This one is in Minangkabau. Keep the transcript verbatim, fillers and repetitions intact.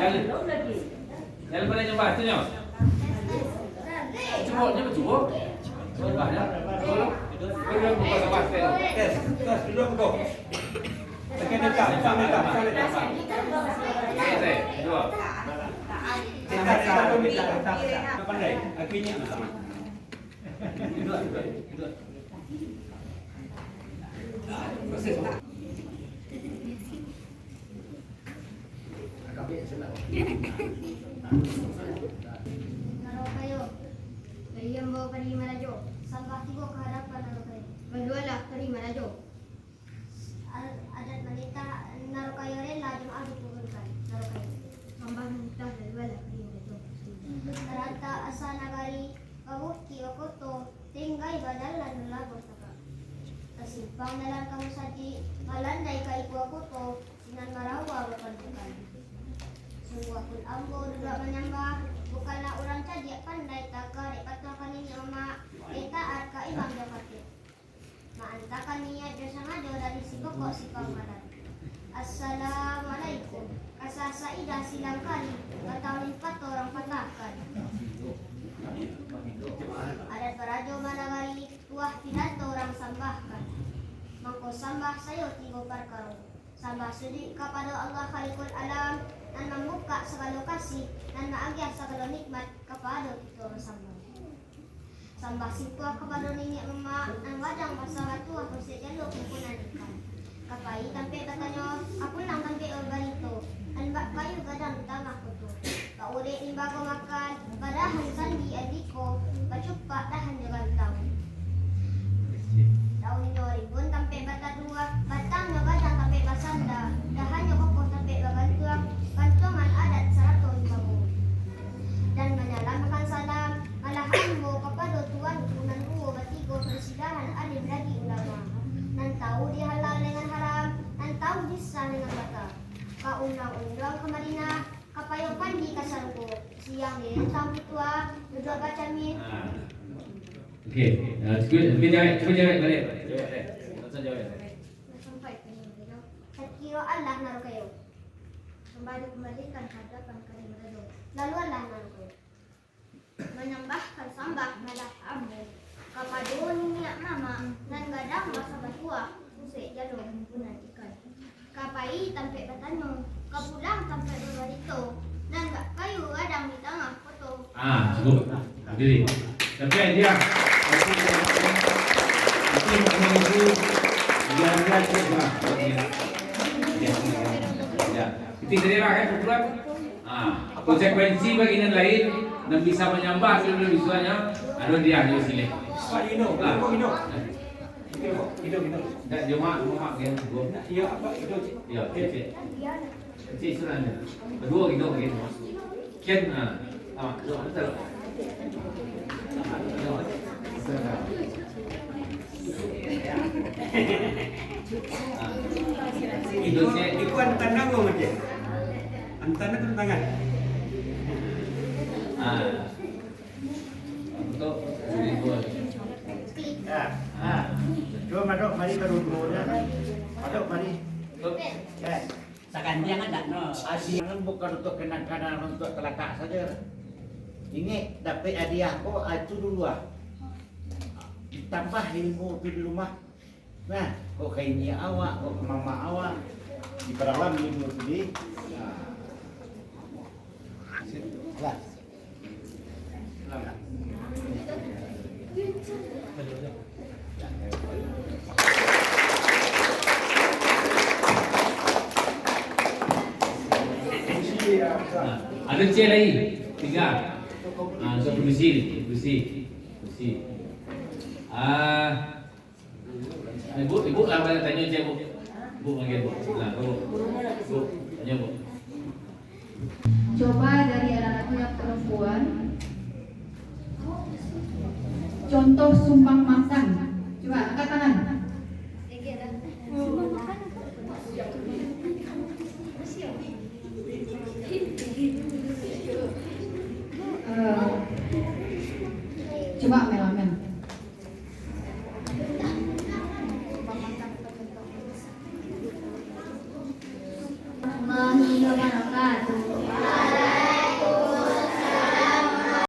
Jan lupo nyo nyambah, tu nyo. Cubo, nyo bacubo. Nyambah nyo. Cubo lu. Cubo lu, buka sambah, tes. Tes, tes, duduak, buka. Tekan, tekan, tekan, tekan, tekan. Tes, tes, duduak. Tekan, tekan, tekan, tekan. Pandai. Aku ingat lah. Duduak, duduak, duduak. Proses. Naro kayo, lai ambo ka Marajo, sambah tigo ka hadapan Naro kayo. Balualah ka Marajo. A-, adat manitah Naro kayo rela jamaah diturunkan. Naro kayo. Sambah manitah, balualah ka Marajo. Tarantak asa nagari, babukik bakoto, tinggai bajalan labuah tagak. Tasimpang dalam ka musajik, malandai ka ikua koto, sinan marawa bapantukan. Sungguahpun ambo duduak manyambah, bukanlah urang cadiak pandai, tagak dek patuah ka niniak mamak, dek taat ka imam jo khatib. Maantakan niaik jo sangajo dari sipokok sipangkalan. Assalamualaikum. Kasah saidah silang kali, batauin pato urang patahkan. Adat barajo managari, tuah pidato urang sambahkan. Mangko sambah sayo tigo parkaro. Sambah sujuik kapado Allah Khaliqul Alam, nan mambukak sagalo kasih, nan maagiah sagalo nikmat kapado kito basambah. Sambah sikuah kapado niniak mamak, nan gadang basa batuah, kosek jalua kumpunan ikan. Ka pai tampek batanyo, ka pulang tampek babarito, nan bak kayu gadang di tangah koto. Bak urek limbago makan, badahan sandi andiko, bacupak dahan jo gantang. Daunnyo rimbun tampek bataduah, batangnyo gadang tampek basanda, dahannyo kokoh tampek bagantuang, gantuangan adat sarato limbago. Dan manyalamkan salam, malah ambo kapado Tuanku nan duo batigo, parsidahan alim lagi ulama, nan tahu di halal dengan haram, nan tahu di sah dengan bata. Ka undang-undang ka Madinah, ka payuang pandi ka sarugo, siang di rentang pituah, duduak bacamin. Ah. Okey, ah, cukup, cukup jawab, cukup jawab balik. Jawab balik. Langsung jawab. Dah sampai ka Naro kayo. Sakiro alah Naro kayo. Kembali, kembalikan hadapan ka Marajo. Lalu alah Naro kayo. Manyambahkan sambah malah ambo kapado niniak mamak, nan gadang basa batuah, kosek jalua kumpunan ikan. Ka pai tampek batanyo, ka pulang tampek babarito, nan bak kayu gadang di tangah koto. Ah, cukup. Jadi, tapi dia, itu, itu, itu, dia, dia, dia, dia, dia. Itu sendiri lah, kan, kebetulan. Ah, konsekuensi bagi nan lain, nan bisa manyambah tu, nan bisa nyo, ado dia, ado sini. Pak Ino, ah. Pak Ino. Ino, Ino, Ino. Ndak, cuma, cuma, ya, dua. Iya, apa? Ino, cik. Iya, cik, cik. Cik, sudah ada. Kedua, Ino, Ino. Kian, ah. Ah, betul, betul. Iko, iko antangan ko, Mak. Antangan ko tangan. Ah. Untuk ribuan. Ah, ah. Cubo madok mari ka duo-duonyo. Madok mari. Eh. Sagantiang aja, no. Hadiah bukan untuk kenang-kenangan, untuk kelakar saja. Ingek, dapek hadiah ko, ah, itu dulu ah. Ditambah ilmu tu di rumah. Nah, kok ka inyiak awak, kok ka mamak awak. Diparalam ilmu tu di. Nah. Lah. Nah, ado cek lai, tigo. Ah, so, permisi, permisi, permisi. Ah, Ibu, ibu lah banyak tanyo je, Bu. Bu, panggil, Bu. Nah, Bu. Bu, tanyo, Bu. Coba dari anak-anak yang perempuan, contoh sumbang makan. Coba angkat tangan. Eh, coba, Mel.